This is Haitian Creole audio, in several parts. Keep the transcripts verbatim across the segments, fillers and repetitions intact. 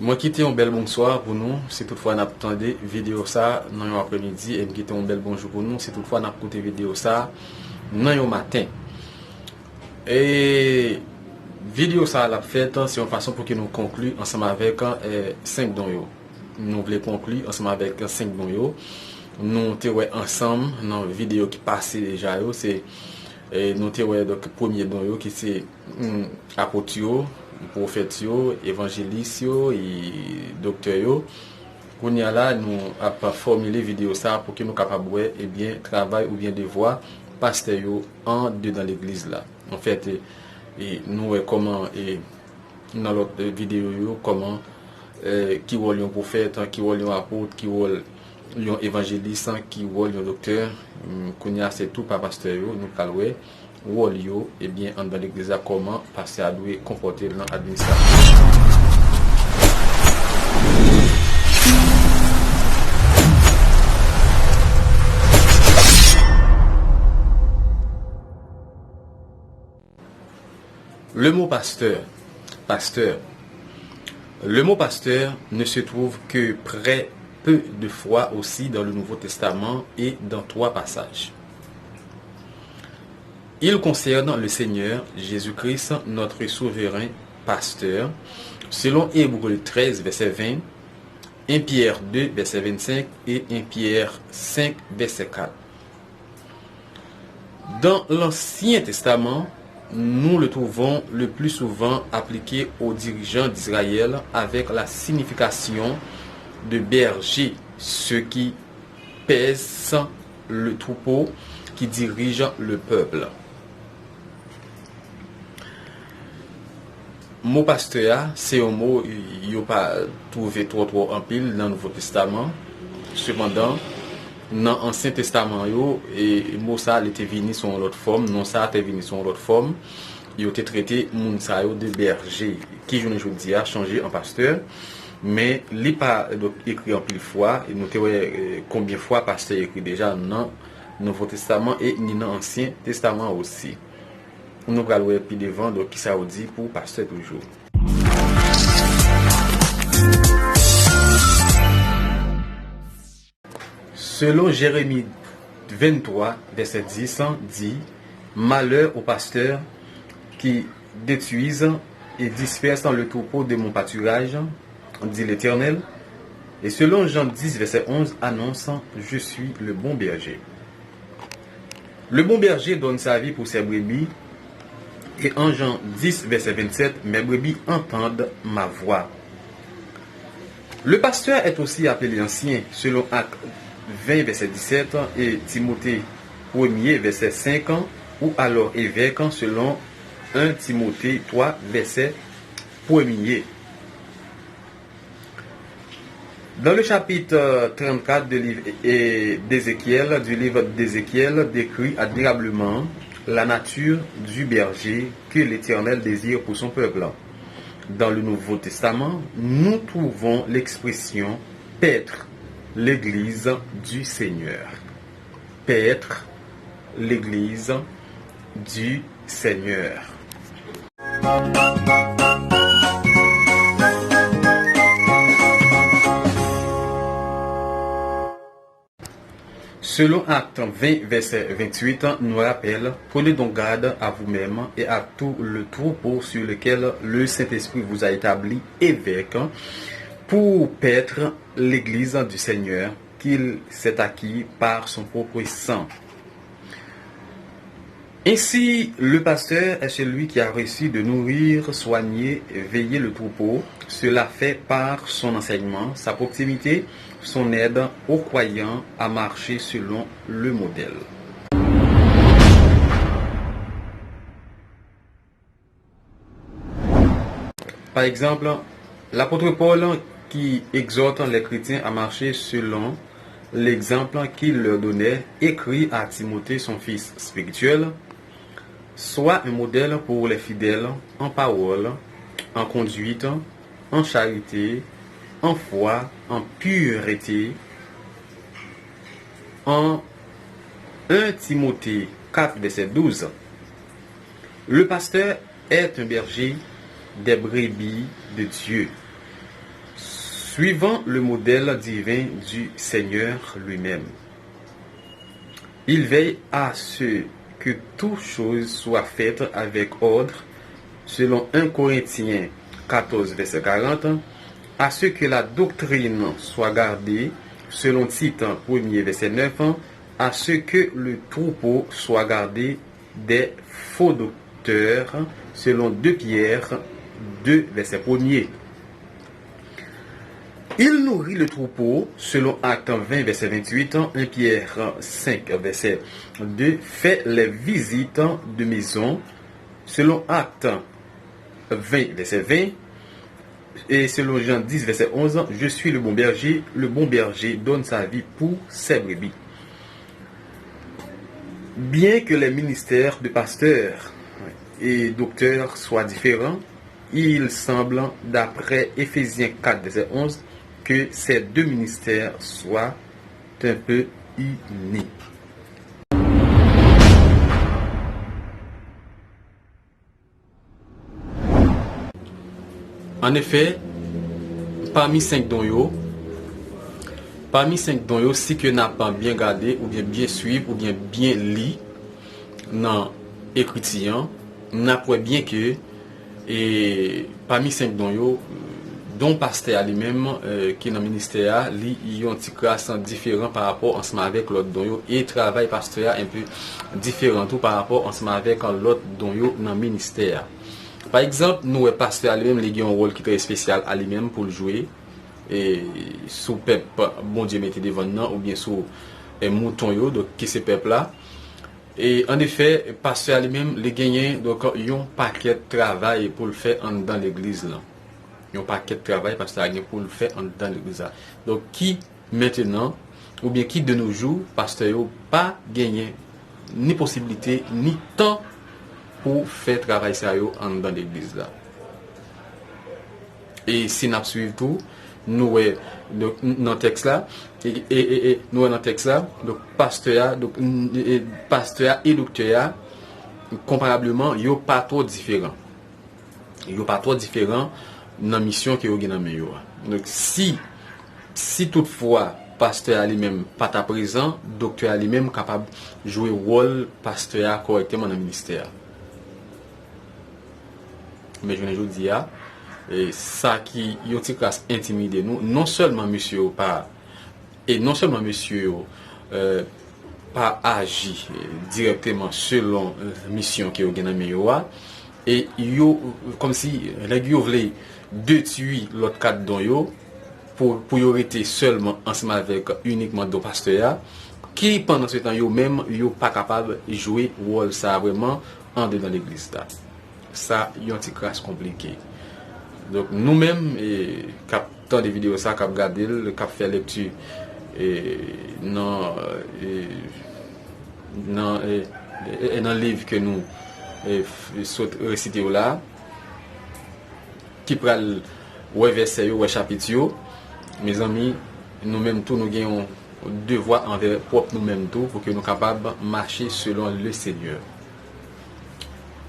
Mwen kite yon bèl bonswa pou nou, si toutfwa n ap tande videyo sa a nan yon aprèmidi, e m kite yon bèl bonjou pou nou, si toutfwa n ap koute videyo sa a nan yon maten. E videyo sa a l ap fèt, se yon fason pou ke nou konkli ansanm avèk, e, senk don yo. Nou vle konkli ansanm avèk senk don yo. Nou te wè ansanm nan videyo ki pase deja yo, se, e, nou te wè, donk, premye don yo ki se, hmm, apot yo, pwofèt yo, evanjelis yo, e doktè yo. Kounye a la, nou ap fòmile videyo sa a pou ke nou kapab wè, ebyen, travay oubyen devwa pastè yo andedan legliz la. Anfèt, e, e, nou wè kòman, e, nan lòt, e, videyo yo, kòman, e, ki wòl yon pwofèt, ki wòl yon apot, ki wòl yon evanjelis, ki wòl yon doktè. Mm, kounye a, se tou pa pastè yo, nou pral wè wòl yo, ebyen, anndan legliz la, kòman pastè a dwe konpòte l nan administrasyon. Le mot pasteur, pasteur. Le mot pasteur ne se trouve que très peu de fois aussi dans le Nouveau Testament et dans trois passages. Il concerne le Seigneur Jésus-Christ, notre souverain pasteur, selon Hébreux treize, verset vingt, un Pierre deux, verset vingt-cinq et un Pierre cinq, verset quatre. Dans l'Ancien Testament, nous le trouvons le plus souvent appliqué aux dirigeants d'Israël avec la signification de berger, ceux qui paissent le troupeau, qui dirigent le peuple. Mo pastè a, se yon mo yo pa twouve twò twò anpil nan Nouvo Testaman. Sepandan, nan Ansyen Testaman yo, e mo sa a li te vini sou yon lòt fòm, non sa a te vini sou yon lòt fòm. Yo te trete moun sa yo de bèje, ki jounen jodi a chanje an pastè. Men li pa, donk, ekri anpil fwa. E nou te wè, e, konbyen fwa pastè ekri deja nan Nouvo Testaman e ni nan Ansyen Testaman osi. Nou pral wè pi devan, donk, kisa yo di pou pastè toujou. Selon Jeremi venntwa, vèsè dis, di, Malheur aux pasteurs qui détruisent et dispersent le troupeau de mon pâturage, dit l'Éternel. Et selon Jean dix, verset onze, annonce, Je suis le bon berger. Le bon berger donne sa vie pour ses brebis. Et en Jean dix, verset vingt-sept, Mes brebis entendent ma voix. Le pasteur est aussi appelé ancien, selon Actes vingt, verset dix-sept, et Timothée premier, verset cinq, ou alors évêque, selon un Timothée trois, verset premier. Dans le chapitre trente-quatre de livre d'Ézéchiel, du livre d'Ézéchiel, décrit admirablement la nature du berger que l'Éternel désire pour son peuple. Dans le Nouveau Testament, nous trouvons l'expression paître, l'Église du Seigneur. Paître, l'Église du Seigneur. Selon Actes vingt, verset vingt-huit, nous rappelle, Prenez donc garde à vous-même et à tout le troupeau sur lequel le Saint-Esprit vous a établi évêque pour paître l'Église du Seigneur, qu'il s'est acquis par son propre sang. Ainsi, le pasteur est celui qui a reçu de nourrir, soigner, veiller le troupeau. Cela fait par son enseignement, sa proximité, son aide aux croyants à marcher selon le modèle. Par exemple, l'apôtre Paul, qui exhorte les chrétiens à marcher selon l'exemple qu'il leur donnait, écrit à Timothée, son fils spirituel, Sois un modèle pour les fidèles en parole, en conduite, en charité, en foi, en pureté, en un Timothée quatre, verset douze. Le pasteur est un berger des brebis de Dieu. Suivant le modèle divin du Seigneur lui-même. Il veille à ce que toutes choses soient faites avec ordre, selon un Corinthiens quatorze, verset quarante, à ce que la doctrine soit gardée, selon Tite premier, verset neuf, à ce que le troupeau soit gardé des faux docteurs, selon deux Pierre deux, verset premier. Il nourrit le troupeau, selon Actes vingt, verset vingt-huit, un Pierre cinq, verset deux, fait les visites de maison, selon Actes vingt, verset vingt, et selon Jean dix, verset onze, je suis le bon berger, le bon berger donne sa vie pour ses brebis. Bien que les ministères de pasteur et docteur soient différents, il semble, d'après Éphésiens quatre, verset onze, que ces deux ministères soient un peu unis. Anefè, pami senk don yo, pami senk don yo, si ke n ap byen gade, oubyen byen swiv, oubyen byen li nan ekriti an, n ap wè byen ke, e, pami senk don yo, don pastè a li menm, e, ki nan ministè a, li yon ti kras diferan pa rapò ansanm avèk lòt don yo, e travay pastè a enpe diferan tou pa rapò ansanm avèk lòt don yo nan ministè a. Pa egzanp, nou wè pastè a li menm, li gen yon wòl ki trè espesyal a li menm pou l jwe, e, sou pèp Bondye mete devan n nan, oubyen sou, e, mouton yo, donk, ki se pèp la. E, anefè, pastè a li menm, li genyen, donk, yon pakèt travay pou l fè anndan legliz lan. Yon pakèt travay pastè a gen pou l fè anndan legliz la. Donk, ki mentenan, oubyen ki de nos jours, pastè yo pa genyen ni posiblite, ni tan pou fè travay sa yo anndan legliz la. E si n ap swiv tou, nou wè, donk, n-, nan tèks la, e, e, e, e, nou wè nan tèks la, donk, pastè a, donk, n-, e, pastè a e doktè a, konparableman, yo pa twò diferan. Yo pa twò diferan nan misyon ke yo gen nan men yo a. Donk, si, si toutfwa pastè a li menm pa ta prezan, doktè a li menm kapab jwe wòl pastè a kòrèkteman nan ministè a. Men jounen jodi a, e, sa ki yon ti kras entimide nou, non sèlman mesye yo pa, e non sèlman mesye yo, e, pa aji, e, dirèkteman selon, e, misyon ke yo gen nan men yo a, e yo, kòmsi, nèg yo vle detwi lòt kat don yo, pou, pou yo rete sèlman ansanm avèk inikman don pastè a, ki pandan se tan yo menm, yo pa kapab jwe wòl sa a vrèman andedan legliz la. Sa yon ti kras konplike. Donk, nou menm, e, k ap tande videyo sa, k ap gade l, k ap fè lekti, e, nan, e, nan, e, e, e, nan liv ke nou, e, f-, sot resite yo la, ki pral wè vèsè yo, wè chapit yo, mezanmi, nou menm tou, nou gen yon devwa anvè pwòp nou menm tou, pou ke nou kapab mache selon le Senyè.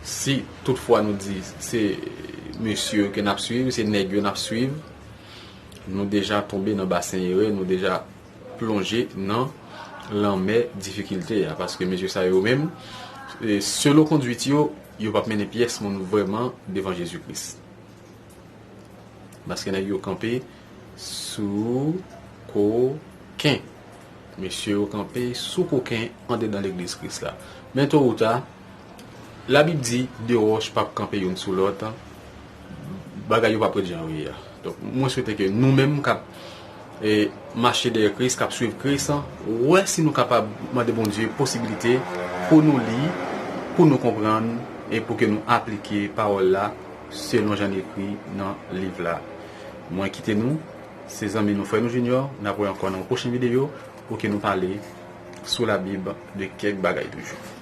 Si toutfwa nou di se mesye yo ke n ap swiv, se nèg yo n ap swiv, nou deja tonbe nan basen erè, nou deja plonje nan lanmè difikilte a, paske mesye sa yo menm, e, selon konduit yo, yo p ap mennen pyès moun vrèman devan Jezi Kris. Paske nèg yo kanpe sou koken. Mesye yo kanpe sou koken andedan legliz Kris la. Men to ou ta, Labib di, de wòch p ap kanpe youn sou lòt, bagay yo p ap ret jan yo ye a. Donk, mwen swete ke nou menm k ap, e, mache dèyè Kris, k ap swiv Kris, wè si nou kapab mande Bondye posiblite pou nou li, pou nou konprann, e pou ke nou aplike pawòl la selon jan l ekri nan liv la. Mwen kite nou, se zanmi nou, frè nou Junior, n ap wè ankò nan yon pwochen videyo pou ke nou pale sou Labib de kèk bagay toujou.